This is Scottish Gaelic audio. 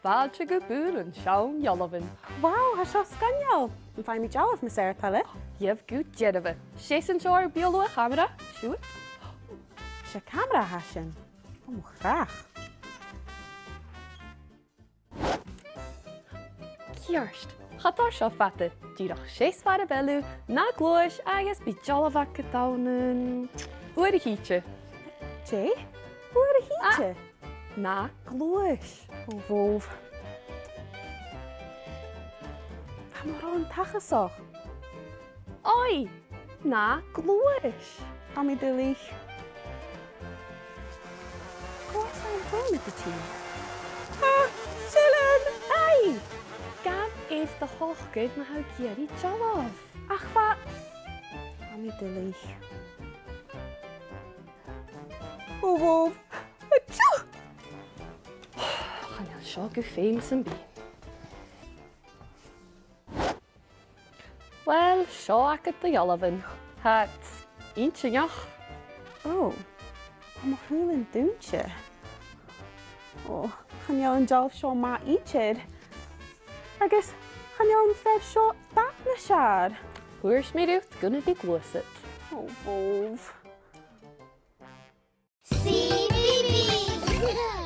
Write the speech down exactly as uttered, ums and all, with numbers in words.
Fàilte gu bùth an t-seann dhealbhan. Wow, tha seo sgoinneil! Am faigh mi dealbh, Miss Earthile? Gheibh gu dearbha. Seasainn seo air beulaibh a' chamara, siuthad. 'S e camara a tha sin. O mo chreach. Ceart. Cha toir seo fada. Dìreach seas far a bheil thu, na gluais agus bidh dealbh agad ann an uair a thìde. Dè? Uair a thìde? Ah, na gluais. O bhobh. Tha mo shròn tachasach. Oi! Na gluais. Tha mi duilich. Cò às a tha am foirm a' tighinn? Ah, Seilin! Aidh! Gabh air do shocair ma tha thu ag iarraidh dealbh. Ach bha... Tha mi duilich. O bhobh. Achoo! Chan eil seo gu feum sam bith. Uill, seo agad do dhealbhan. Tha iad inntinneach. O, tha mo shùilean dùinte. O, chan eil an dealbh seo math idir. Agus chan eil am fear seo dad nas fheàrr. Thuirt mi riut gun a bhith gluasad. O bhobh. C B B.